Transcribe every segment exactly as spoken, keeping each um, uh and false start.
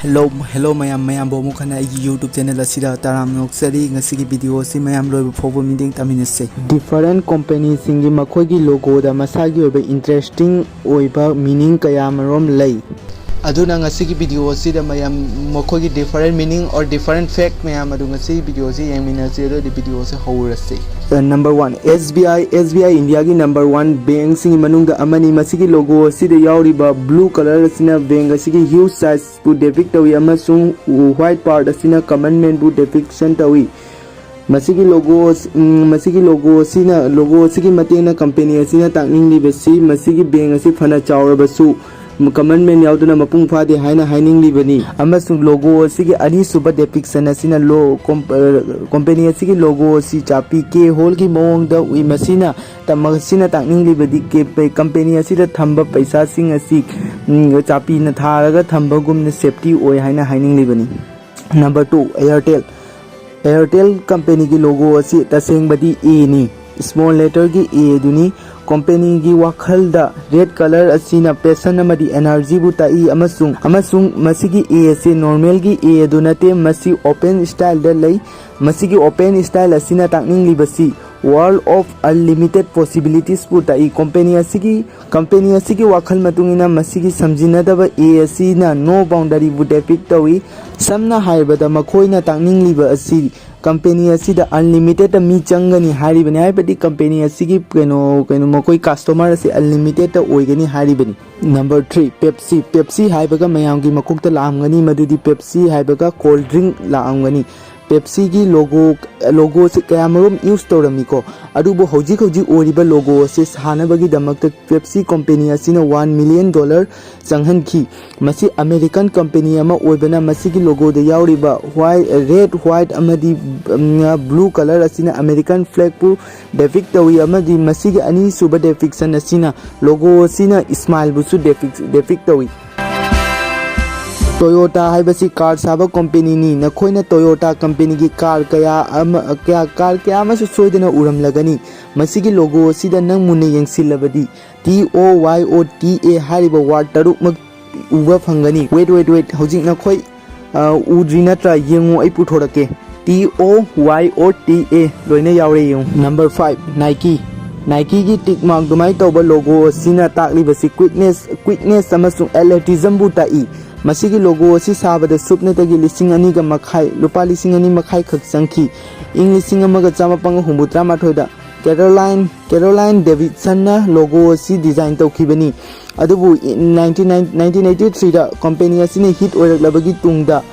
Hello, hello ꯃꯌꯥꯝ, ꯃꯌꯥꯝꯕꯨ ꯑꯃꯨꯛ ꯍꯟꯅ ꯑꯩꯒꯤ YouTube channel ꯑꯁꯤꯗ ꯇꯔꯥꯝꯅ ꯑꯣꯛꯆꯔꯤ꯫ ꯉꯁꯤꯒꯤ video ꯑꯁꯤ ꯃꯌꯥꯝ ꯂꯣꯏꯕ ꯐꯥꯎꯕ ꯃꯤꯠꯌꯦꯡ ꯇꯥꯃꯤꯟꯅꯁꯦ꯫ Different company ꯁꯤꯡꯒꯤ ꯃꯈꯣꯏꯒꯤ logo ꯗ ꯃꯁꯥꯒꯤ ꯑꯣꯏꯕ interesting ꯑꯣꯏꯕ meaning ꯀꯌꯥ ꯃꯔꯨꯝ ꯂꯩ꯫ ꯑꯗꯨꯅ ꯉꯁꯤꯒꯤ video ꯑꯁꯤꯗ ꯃꯌꯥꯝ ꯃꯈꯣꯏꯒꯤ different meaning or different fact ꯃꯌꯥꯝ ꯑꯗꯨ ꯉꯁꯤꯒꯤ video ꯑꯁꯤ ꯌꯦꯡꯃꯤꯟꯅꯁꯤ꯫ ꯑꯗꯨꯗꯤ video ꯑꯁꯤ ꯍꯧꯔꯁꯤ꯫ Number one, S B I, S B I India ꯒꯤ number one bank ꯁꯤꯡꯒꯤ ꯃꯅꯨꯡꯗ ꯑꯃꯅꯤ꯫ ꯃꯁꯤꯒꯤ logo ꯑꯁꯤꯗ ꯌꯥꯎꯔꯤꯕ blue color ꯑꯁꯤꯅ bank ꯑꯁꯤꯒꯤ huge size ꯄꯨ depict ꯇꯧꯏ ꯑꯃꯁꯨꯡ white part ꯑꯁꯤꯅ common man ꯕꯨ depiction ꯇꯧꯏ꯫ ꯃꯁꯤꯒꯤ logo ꯑꯁ-, ꯎꯝ, ꯃꯁꯤꯒꯤ logo ꯑꯁꯤꯅ, logo ꯑꯁꯤꯒꯤ ꯃꯇꯦꯡꯅ company ꯑꯁꯤꯅ ꯇꯥꯛꯅꯤꯡꯂꯤꯕꯁꯤ ꯃꯁꯤꯒꯤ bank ꯑꯁꯤ ꯐꯅ ꯆꯥꯎꯔꯕꯁꯨ common man ꯌꯥꯎꯗꯅ ꯃꯄꯨꯡ ꯐꯥꯗꯦ ꯍꯥꯏꯅ ꯍꯥꯏꯅꯤꯡꯂꯤꯕꯅꯤ꯫ ꯑꯃꯁꯨꯡ logo ꯑꯁꯤꯒꯤ ꯑꯅꯤꯁꯨꯕ depiction ꯑꯁꯤꯅ lo-, com-, ꯑ, company ꯑꯁꯤꯒꯤ logo ꯑꯁꯤ ꯆꯥꯄꯤ key hole ꯒꯤ ꯃꯑꯣꯡꯗ ꯎꯏ꯫ ꯃꯁꯤꯅ ꯇ-, ꯃꯁꯤꯅ ꯇꯥꯛꯅꯤꯡꯂꯤꯕꯗꯤ ꯀꯦ-, ꯄꯦ-, company ꯑꯁꯤꯗ ꯊꯝꯕ ꯄꯩꯁꯥꯁꯤꯡ ꯑꯁꯤ, ꯎꯝ, ꯆꯥꯄꯤꯅ ꯊꯥꯔꯒ ꯊꯝꯕꯒꯨꯝꯅ safety ꯑꯣꯏ ꯍꯥꯏꯅ ꯍꯥꯏꯅꯤꯡꯂꯤꯕꯅꯤ꯫ Number two, Airtel꯫ Airtel company ꯒꯤ logo ꯑꯁꯤ ꯇꯁꯦꯡꯕꯗꯤ A ꯅꯤ, small letter ꯒꯤ A ꯑꯗꯨꯅꯤ꯫ Company ꯒꯤ ꯋꯥꯈꯜꯗ red color ꯑꯁꯤꯅ passion ꯑꯃꯗꯤ energy ꯕꯨ ꯇꯥꯛꯏ ꯑꯃꯁꯨꯡ, ꯑꯃꯁꯨꯡ ꯃꯁꯤꯒꯤ A ꯑꯁꯤ normal ꯒꯤ A ꯑꯗꯨ ꯅꯠꯇꯦ, ꯃꯁꯤ open style ꯗ ꯂꯩ꯫ ꯃꯁꯤꯒꯤ open style ꯑꯁꯤꯅ ꯇꯥꯛꯅꯤꯡꯂꯤꯕꯁꯤ world of unlimited possibilities ꯄꯨ ꯇꯥꯛꯏ꯫ Company ꯑꯁꯤꯒꯤ, company ꯑꯁꯤꯒꯤ ꯋꯥꯈꯜ ꯃꯇꯨꯡ ꯏꯟꯅ ꯃꯁꯤꯒꯤ ꯁꯝꯖꯤꯟꯅꯗꯕ A ꯑꯁꯤꯅ no boundary ꯕꯨ depict ꯇꯧꯏ꯫ ꯁꯝꯅ ꯍꯥꯏꯔꯕꯗ, ꯃꯈꯣꯏꯅ ꯇꯥꯛꯅꯤꯡꯂꯤꯕ ꯑꯁꯤ company ꯑꯁꯤꯗ unlimited ꯇ ꯃꯤ ꯆꯪꯒꯅꯤ ꯍꯥꯏꯔꯤꯕꯅꯤ, ꯍꯥꯏꯕꯗꯤ company ꯑꯁꯤꯒꯤ ꯀꯩꯅꯣ, ꯀꯩꯅꯣ, ꯃꯈꯣꯏ customer ꯑꯁꯤ unlimited ꯇ ꯑꯣꯏꯒꯅꯤ ꯍꯥꯏꯔꯤꯕꯅꯤ꯫ Number three, Pepsi꯫ Pepsi ꯍꯥꯏꯕꯒ ꯃꯌꯥꯝꯒꯤ ꯃꯀꯣꯛꯇ ꯂꯥꯛꯑꯝꯒꯅꯤ, ꯃꯗꯨꯗꯤ Pepsi ꯍꯥꯏꯕꯒ cold drink ꯂꯥꯛꯑꯝꯒꯅꯤ꯫ Pepsi ꯒꯤ logo, logo ꯁꯤ ꯀꯌꯥꯃꯔꯨꯝ use ꯇꯧꯔꯝꯃꯤꯀꯣ, ꯑꯗꯨꯕꯨ ꯍꯧꯖꯤꯛ ꯍꯧꯖꯤꯛ ꯑꯣꯏꯔꯤꯕ logo ꯑꯁꯤ ꯁꯥꯅꯕꯒꯤꯗꯃꯛꯇ Pepsi company ꯑꯁꯤꯅ one million dollar ꯆꯪꯍꯟꯈꯤ꯫ ꯃꯁꯤ American company ꯑꯃ ꯑꯣꯏꯕꯅ ꯃꯁꯤꯒꯤ logo ꯗ ꯌꯥꯎꯔꯤꯕ white, red, white ꯑꯃꯗꯤ, ꯎꯝ, blue color ꯑꯁꯤꯅ American flag ꯄꯨ depict ꯇꯧꯏ ꯑꯃꯗꯤ ꯃꯁꯤꯒꯤ ꯑꯅꯤꯁꯨꯕ depiction ꯑꯁꯤꯅ logo ꯑꯁꯤꯅ smile ꯕꯨꯁꯨ depict, depict ꯇꯧꯏ꯫ Toyota ꯍꯥꯏꯕꯁꯤ car ꯁꯥꯕ company ꯅꯤ꯫ ꯅꯈꯣꯏꯅ Toyota company ꯒꯤ car ꯀꯌꯥ ꯑꯃ, ꯀꯌꯥ, car ꯀꯌꯥ ꯑꯃꯁꯨ ꯁꯣꯏꯗꯅ ꯎꯔꯝꯂꯒꯅꯤ꯫ ꯃꯁꯤꯒꯤ logo ꯑꯁꯤꯗ ꯅꯪ ꯃꯨꯟꯅ ꯌꯦꯡꯁꯤꯜꯂꯕꯗꯤ, T O Y O T A ꯍꯥꯏꯔꯤꯕ word ꯇꯔꯨꯛꯃꯛ ꯎꯕ ꯐꯪꯒꯅꯤ꯫ Wait, wait, wait, ꯍꯧꯖꯤꯛ ꯅꯈꯣꯏ, ꯑ, ꯎꯗ꯭ꯔꯤ ꯅꯠꯇ꯭ꯔꯥ? ꯌꯦꯡꯉꯨ, ꯑꯩ ꯄꯨꯊꯣꯔꯛꯀꯦ꯫ T O Y O T A ꯂꯣꯏꯅ ꯌꯥꯎꯔꯦ, ꯌꯦꯡꯉꯨ꯫ Number five, Nike. Nikeꯒꯤ tick mark ꯑꯗꯨꯃꯥꯏꯅ ꯇꯧꯕ logo ꯑꯁꯤꯅ ꯇꯥꯛꯂꯤꯕꯁꯤ quickness, quickness ꯑꯃꯁꯨꯡ athleticismꯕꯨ ꯇꯥꯛꯏ꯫ ꯃꯁꯤꯒꯤ logo ꯑꯁꯤ ꯁꯥꯕꯗ ꯁꯨꯞꯅꯇꯒꯤ ꯂꯤꯁꯤꯡ ꯑꯅꯤꯒ ꯃꯈꯥꯏ, ꯂꯨꯄꯥ ꯂꯤꯁꯤꯡ ꯑꯅꯤ ꯃꯈꯥꯏ ꯈꯛ ꯆꯪꯈꯤ꯫ ꯏꯪ ꯂꯤꯁꯤꯡ ꯑꯃꯒ ꯆꯥꯃꯥꯄꯟꯒ ꯍꯨꯝꯐꯨꯇꯔꯥ ꯃꯥꯊꯣꯏꯗ Caroline, Caroline Davidsonꯅ logo ꯑꯁꯤ design ꯇꯧꯈꯤꯕꯅꯤ꯫ ꯑꯗꯨꯕꯨ ꯏꯪ ꯅꯥꯏꯟꯇꯤꯟ, ꯅꯥꯏꯟꯇꯤꯟ ꯑꯩꯠꯇꯤ ꯊ꯭ꯔꯤꯗ company ꯑꯁꯤꯅ hit ꯑꯣꯏꯔꯛꯂꯕꯒꯤ ꯇꯨꯡꯗ,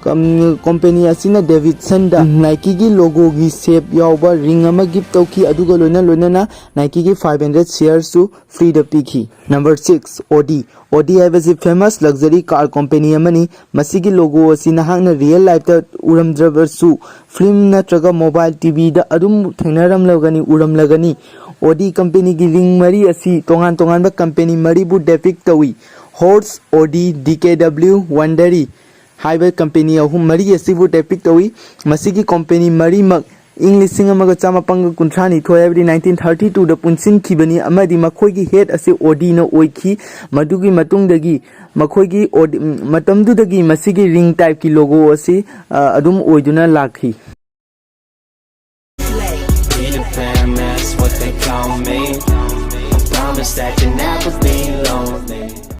ꯀꯝ-, company ꯑꯁꯤꯅ Davidsonꯗ Nikeꯒꯤ logoꯒꯤ shape ꯌꯥꯎꯕ ring ꯑꯃ gift ꯇꯧꯈꯤ, ꯑꯗꯨꯒ ꯂꯣꯏꯅ ꯂꯣꯏꯅꯅ Nikeꯒꯤ five hundred sharesꯁꯨ freeꯗ ꯄꯤꯈꯤ꯫ Number six, Audi. Audi ꯍꯥꯏꯕꯁꯤ famous luxury car company ꯑꯃꯅꯤ꯫ ꯃꯁꯤꯒꯤ logo ꯑꯁꯤ ꯅꯍꯥꯛꯅ real lifeꯇ ꯎꯔꯝꯗ꯭ꯔꯕꯁꯨ, film ꯅꯠꯇ꯭ꯔꯒ mobile, TVꯗ ꯑꯗꯨꯝ ꯊꯦꯡꯅꯔꯝꯂꯒꯅꯤ, ꯎꯔꯝꯂꯒꯅꯤ꯫ Audi companyꯒꯤ ring ꯃꯔꯤ ꯑꯁꯤ ꯇꯣꯉꯥꯟ ꯇꯣꯉꯥꯟꯕ company ꯃꯔꯤꯕꯨ depict ꯇꯧꯏ꯫ Horse, Audi, D K W, Wondery ꯍꯥꯏꯕ company ꯑꯍꯨꯝ ꯃꯔꯤ ꯑꯁꯤꯕꯨ depict ꯇꯧꯏ꯫ ꯃꯁꯤꯒꯤ company ꯃꯔꯤꯃꯛ ꯏꯪ ꯂꯤꯁꯤꯡ ꯑꯃꯒ ꯆꯥꯃꯥꯄꯟꯒ ꯀꯨꯟꯊ꯭ꯔꯥ ꯅꯤꯊꯣꯏ, ꯍꯥꯏꯕꯗꯤ nineteen thirty twoꯗ ꯄꯨꯟꯁꯤꯟꯈꯤꯕꯅꯤ, ꯑꯃꯗꯤ ꯃꯈꯣꯏꯒꯤ head ꯑꯁꯤ Audiꯅ ꯑꯣꯏꯈꯤ꯫ ꯃꯗꯨꯒꯤ ꯃꯇꯨꯡꯗꯒꯤ ꯃꯈꯣꯏꯒꯤ Audi, ꯃꯇꯝꯗꯨꯗꯒꯤ ꯃꯁꯤꯒꯤ ring typeꯀꯤ logo ꯑꯁꯤ, ꯑ, ꯑꯗꯨꯝ ꯑꯣꯏꯗꯨꯅ ꯂꯥꯛꯈꯤ꯫ Peter Pan, that's what they call me. I promise that you never be lonely.